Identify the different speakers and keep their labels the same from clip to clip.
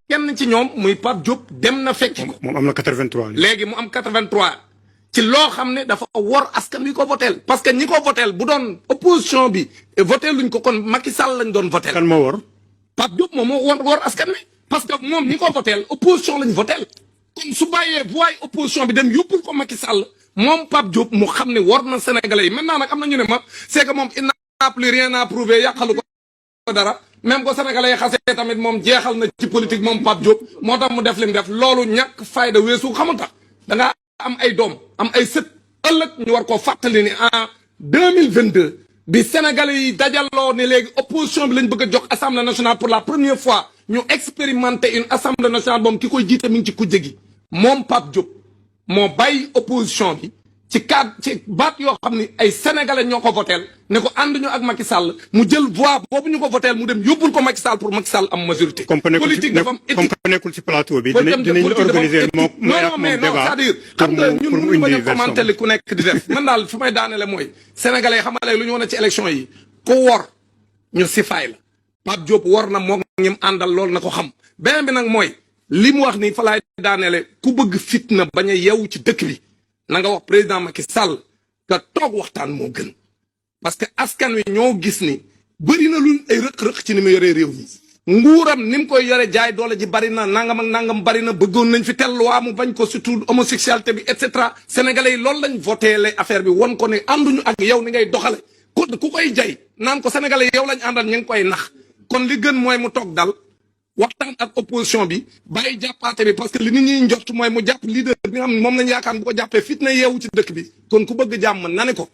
Speaker 1: kenn ci ñoom muy Pape Diop dem na fekki ko.
Speaker 2: moom am na 83.
Speaker 1: léegi mu am 83 ci loo xam ne dafa wor askan wi ko voteel parce que ñi ko voteel bu doon opposition bi voté luñ ko kon Macky Sall lañ doon voteel.
Speaker 2: kan moo wor.
Speaker 1: Pape Diop moom moo wor askan wi parce que moom ñi ko voteel opposition lañ voteel kon su bàyyee voix opposition bi dem yóbbul ko Macky Sall moom Pape Diop mu xam ne war na Sénégalais yi maintenant nag am na ñu ne ma c'est que moom il n'a plus rien à prouver yàqalu ko dara. même ko sénégalais yi xasee tamit moom jeexal na ci politique moom Pape Diop moo tax mu def li mu def loolu ñàkk fayda weesu xamul tax da nga am ay doom am ay sët ëllëg ñu war koo fàttali ni en 2022 bi sénégalais yi dajaloo ne léegi opposition bi lañ bëgg a jox assemblée nationale pour la première fois ñu expérimenter une assemblée nationale moom ki koy jiite mi ngi ci kujje gi moom Pape Diop moo bàyyi opposition bi ci cadre ci baat yoo xam ni ay sénégalais ñoo ko voteel ne ko ànduñu ak Macky Sall mu jël voix boobu ñu ko voteel mu dem yóbbul ko Macky Sall pour Macky Sall am majorité. politique dafa am éthique
Speaker 2: comme nekkul ci plateau bi. dinañ organiser moom
Speaker 1: non mais non c'est-à-dire xam nga ñun mënuñu bañ a commenter li ku nekk di def man daal fi may daanele mooy sénégalais xam nga lu ñu wane ci élection yi ku wor ñu sifaay la Pape Diop wor na moom ñim àndal loolu na ko xam beneen bi nag mooy li mu wax ni fa laay daanele ku bëgg fitna bañ a yeewu ci dëkk bi na nga wax président Macky Sall nga toog waxtaan moo gën parce que askan wi ñoo gis ni bëri na lu ay rëq-rëq ci ni mu yoree réew mi nguuram ni mu koy yore jaay doole ji bari na nangam ak nangam bari na bëggoon nañ fi tel loi mu bañ ko surtout homosexualité bi et cetera sénégalais yi loolu lañ voté le affaire bi won ko ne ànduñu ak yow ni ngay doxale ku koy jay naan ko sénégalais yi yow lañ àndal ñu ngi koy nax kon li gën mooy mu toog dal waxtaan ak opposition bi bàyyi jàppaate bi parce que li nit ñi njort mooy mu jàpp leader bi nga xam ne moom lañ yaakaar bu ko jàppee fitna yeewu ci dëkk bi kon ku bëgg jàmm na ne ko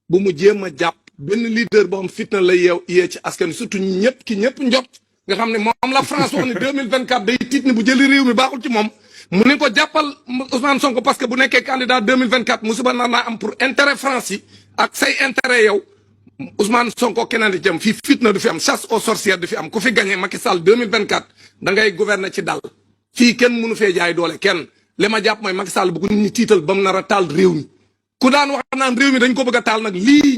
Speaker 1: bu mu jéem a jàpp benn leader boo xam fitna la yee ci askan surtout ñi ñëpp ki ñëpp njort nga xam ne moom la France wax ni 2024 day tiit ni bu jëli réew mi baaxul ci moom mu ne ko jàppal Ousmane Sonko parce que bu nekkee candidat 2024 musiba nar naa am pour intérêt France yi ak say intérêt yow Ousmane Sonko keneen di jëm fii fitna du fi am chasse aux sorcières du fi am ku fi gagné Macky Sall 2024 da ngay gouverner ci dal fii kenn mënu fee jaay doole kenn li ma jàpp mooy Macky Sall bu ko nit ñi tiital ba mu nar a taal réew mi ku daan wax naan réew mi dañ ko bëgg a taal nag lii